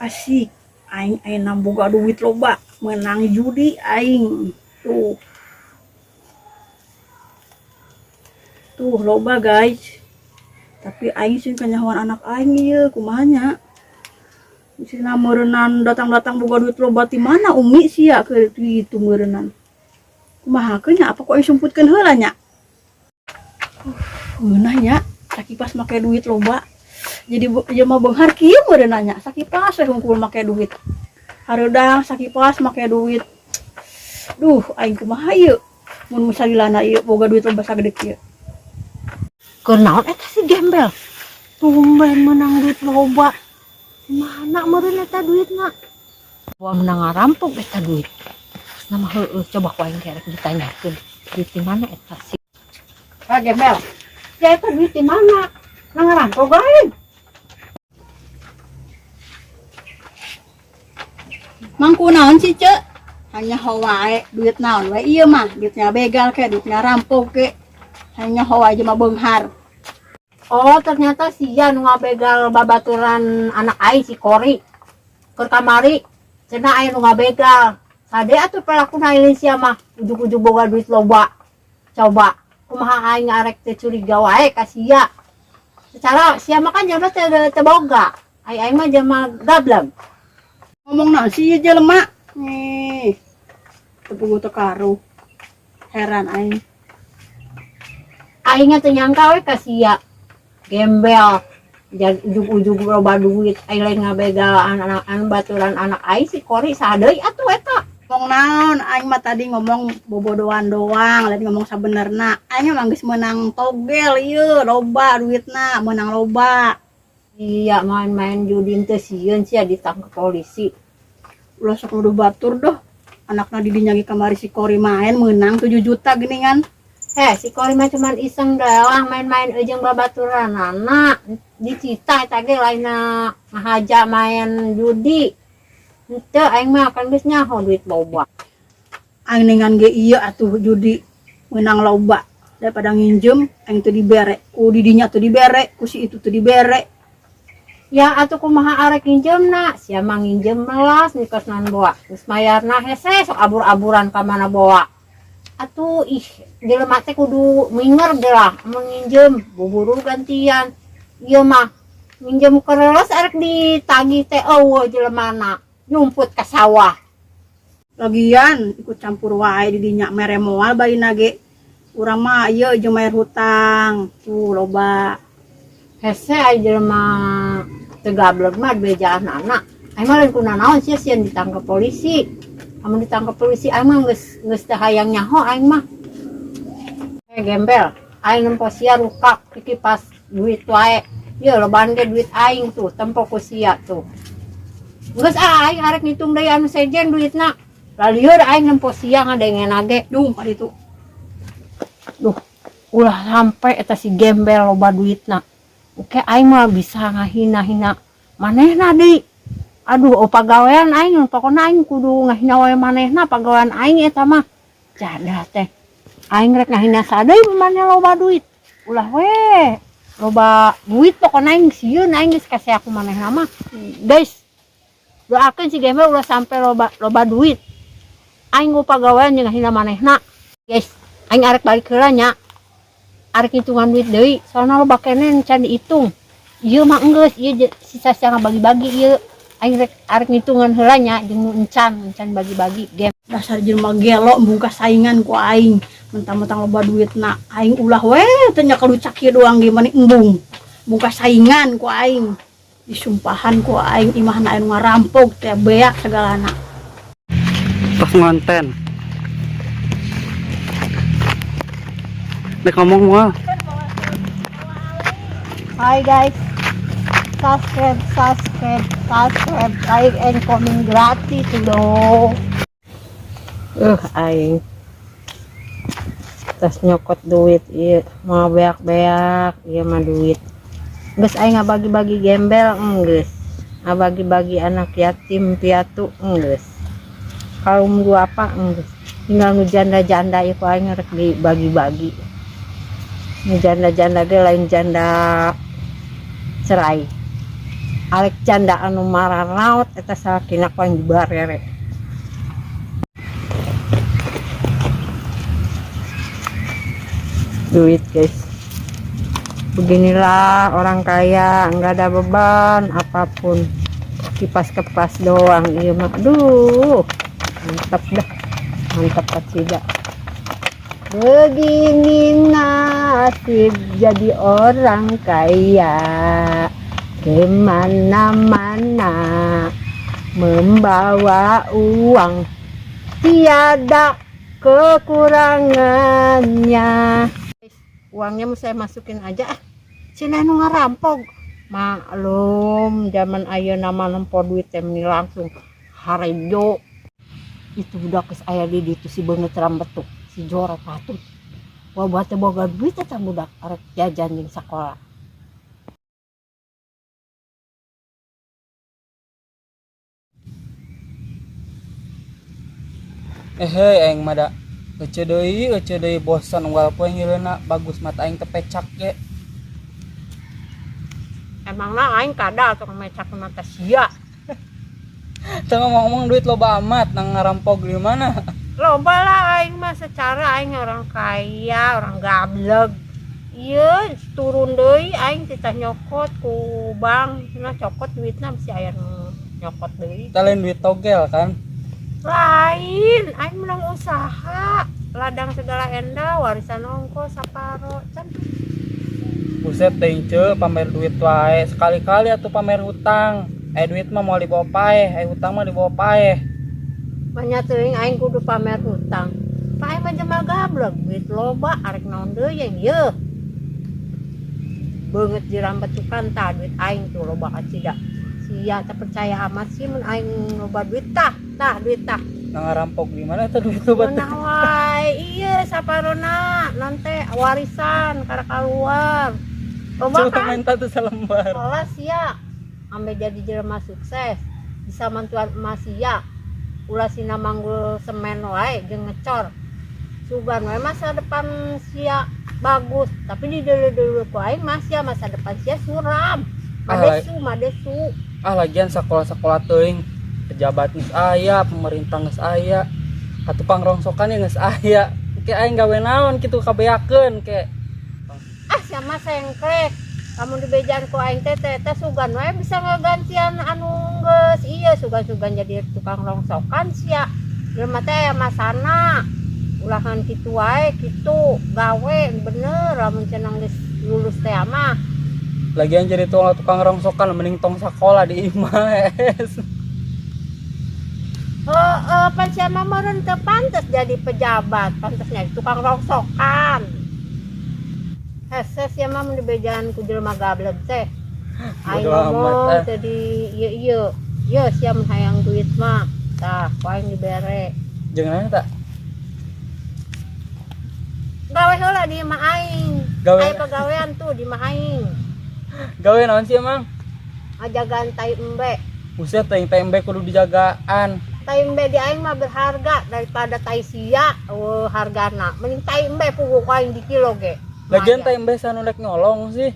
Asik, aing ayeuna boga duit loba, menang judi aing. Tuh. Tuh loba guys. Tapi aing sih kanyahoan anak aing ieu kumaha nya. Sina meureunnan datang-datang boga duit loba ti mana umi sia ke kitu meureunnan. Kumaha keun nya apa ku aing sumputkeun heula nya. Ngeunah nya sakipas make duit loba. Jadi jelema beunghar kieu meureunna nya, sakipas we hungkul make duit. Hareudang sakipas make duit. Duh, aing kumaha ieu? Mun musalilana ieu boga duit loba sagede kieu. Keur naon eta si gembel? Tumben menang duit loba. Mana meureun eta duitna? Wah, menang ngarampok eta duit. Nama heueuh, coba ku aing kerek ditanyakeun. Duit di mana eta si? Ah, gembel. Ya eta duit di mana? Nang ngarampok aing. Mangku naon sih, Cek? Hanya wae duit naon we ieu mah, duitnya begal ke, duitnya rampok ke. Hanya wae mah beunghar. Oh, ternyata sia nu ngabegal babaturan anak aing si Kori. Keur kamari cenah aya nu ngabegal. Sade atuh pelakuna aing sia mah ujug-ujug boga duit loba. Coba kumaha aing arek teu curiga wae ka sia. Secara sia mah kan jelema teu teu boga. Ai aing mah jelema gableg. Ngomong naon sih ieu jelema? Nih. Teu puguh teu karuh. Heran aing. Aing teu nyangka we ka sia. Gembel. Jadi ujug-ujug loba duit aing lain ngabegal anak anu baturan anak aing si Kori sadeui atuh eta. Ngomong naon aing mah tadi ngomong bobodoan doang, lain ngomong sabenerna. Aing mah geus meunang togel ieu loba duitna, meunang loba. Iya, main-main judi teu sieun sia ditangkep polisi. Ulah sok nuduh batur doh. Anakna di dinya ge kamari si Kori main meunang 7 juta geuningan. Si Kori mah cuman iseng doang main-main jeung babaturan anak. Dicita eta ge lainna ngahaja main judi. Henteu aing mah kan geus nyaho duit loba. Aing ningan ge ieu atuh judi meunang loba. Daripada nginjem aing teu dibere, ku di dinya teu dibere, ku si itu teu dibere. Ya atuh kumaha arek nginjemna? Sia mah nginjem melas nikosnan boa. Geus mayarna hese sok abur-aburan ka mana boa. Atuh ih jelema teh kudu minger gelah mun nginjem buburu gantian. Ieu mah nginjem kerelos arek ditagih teh eueuh jelemana nyumput ka sawah. Lagian ikut campur wae di dinya mere moal baina ge. Urang mah ieu jeung bayar hutang. Tuh loba. Hese ai jelema teu gableg mah bejaan anak. Aing mah lain kunanaon sia sieun ditangkep polisi. Amun ditangkep polisi aing mah geus geus teu hayang nyaho aing mah. Gembel, aing nempo sia rukak kipas duit wae. Ieu lobaan ge duit aing tuh, tempo ku sia tuh. Geus ah aing arek ngitung deui anu sejen duitna. Lalieur aing nempo sia ngadengena ge. Duh, ka ditu. Duh, ulah sampe eta si gembel loba duitna. Oke aing mah bisa ngahina-hina manehna deui. Aduh, oh pagawean aing pokona aing kudu ngahina wae manehna pagawean aing eta mah. Jadah teh. Aing rek ngahina sadeui maneh loba duit. Ulah we loba duit pokona aing sieun aing geus kasih aku manehna mah. Guys, doakeun si gembel ulah sampe loba loba duit. Aing ku pagawean jeung ngahina manehna. Guys, aing arek balik heula nya. Arek hitungan duit deui, soalna loba keneh can dihitung. Ieu mah enggeus, ieu sisa sia ngabagi-bagi ieu. Aing rek arek ngitungan heula nya jeung nu encan, encan bagi-bagi game. Dasar jelema gelo embung saingan ku aing. Mentang-mentang loba duitna, aing ulah we teu nyakelucak kieu doang ge mani embung. Embung saingan ku aing. Disumpahan ku aing imahna anu ngarampok teh beak segalana. Tos ngonten. Nek ngomong moal. Hai guys. Subscribe, subscribe, subscribe, like and comment gratis loh. Aing. Terus nyokot duit ieu mau beak-beak ieu mah duit. Geus aing ngabagi-bagi gembel enggeus. Ngabagi-bagi anak yatim piatu enggeus. Kaum duafa enggeus. Tinggal nu janda-janda ieu ku aing rek dibagi-bagi. Nu janda-janda ge lain janda cerai. Arek janda anu mararaot eta salakina ku aing dibarere. Duit guys. Beginilah orang kaya, nggak ada beban apapun. Kipas kepas doang iya mah. Aduh, mantap dah. Mantap kacida. Begini nasib jadi orang kaya, kemana-mana membawa uang, tiada kekurangannya. Uangnya mau saya masukin aja ah. Cina nu ngarampok. Maklum, zaman ayeuna mah nempo duit teh meni langsung harejo. Itu budak geus aya di ditu si beungeut rambetuk, si jorok patut. Wah, buat teh boga duit eta budak arek jajan jeung sakola. Eh hei aing mah da ece deui bosan unggal poe ngileuna bagus mata aing teh pecak ge. Emangna aing kadal tukang mecak mata sia. Teu ngomong-ngomong duit loba amat nang ngarampok di mana? Loba lah aing mah, secara aing orang kaya, orang gablek. Ieu turun deui aing titah nyokot ku bank, cenah cokot duitna bisi aya nu nyokot deui. Kita lain duit togel kan? Lain, aing menang usaha, ladang segala enda, warisan ongkos saparo, can. Buset teuing ceu pamer duit wae, sekali-kali atuh pamer hutang. Duit mah moal dibawa paeh, hutang mah dibawa paeh. Banyak teuing aing kudu pamer hutang. Paeh mah jelema gablek, duit loba arek naon deui yang ieu. Beungeut dirambetukan tah duit aing tuh loba kacida. Sia teu percaya amat sih mun aing loba duit tah, tah duit tah. Nah, ngarampok di mana teh duit loba teh? Nah wae, ieu saparona non teh warisan karek keluar. Loba Coba kan? minta tuh selembar. Kelas sia, ambe jadi jelema sukses, bisa mantuan emas sia. Ulah sina manggul semen wae jeung ngecor. Sugan wae masa depan sia bagus, tapi di dulu-dulu ku aing mah sia masa depan sia suram. Madesu, madesu. Ah lagian sekolah-sekolah teuing pejabat geus aya, pemerintah geus aya, ka tukang rongsokan ge geus aya. Ke aing gawe naon kitu kabeakeun ke. Ah sia mah sengklek. Lamun dibejaan ku aing teh teh teh sugan wae bisa ngagantian anu geus ieu sugan-sugan jadi tukang rongsokan sia. Jelema teh aya masana. Ulahan kitu wae kitu gawe bener lamun cenah geus lulus teh mah. Lagian jadi tukang rongsokan mending tong sakola di imah. Heeh, pan sia mah meureun teu pantes jadi pejabat, pantesnya jadi tukang rongsokan. Hese sia mah mun dibejaan ku jelema gablek teh. Aing Bodo amat, ngomong eh. teh di ieu ieu. Ieu sia mun hayang duit mah. Tah, ku aing dibere. Jeung naon tak? Gawe heula di imah aing. Gawe. Aya pagawean tuh di imah aing. Gawe naon sih emang? Ngajagaan tai embe. Buset teuing tai embe kudu dijagaan. Tai embe di aing mah berharga daripada tai sia, eueuh hargana. Mending tai embe puguh ku aing di kilo ge. Lagian Lumayan. tai embe sanu rek nyolong sih.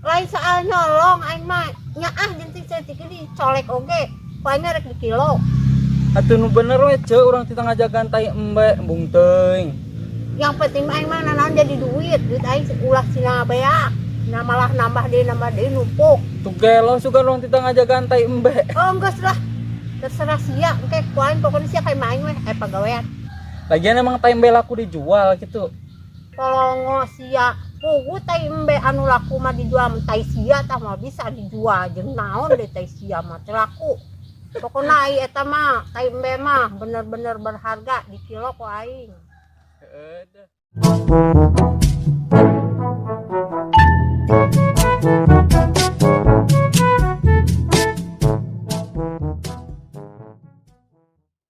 Lain soal nyolong aing mah nyaah jeung teh saeutik dicolek oge. Ku aing rek di kilo. Atuh nu bener we ceu urang teh ngajagaan tai embe embung teuing. Yang penting mah aing mah nanaon jadi duit, duit aing ulah sina beak. Nah malah nambah deui nambah deui numpuk. Tuh gelo sugan urang teh ngajagaan tai embe. Oh geus lah. Terserah sia, engke ku aing pokona sia ka imah aing we, aya pagawean. Lagian emang tai embe laku dijual gitu. Tolongo sia, puguh tai embe anu laku mah dijual mun tai sia tah mah bisa dijual jeung naon deui tai sia mah teu laku. Pokona ai eta mah tai embe mah bener-bener berharga di kilo ku aing. Heeh.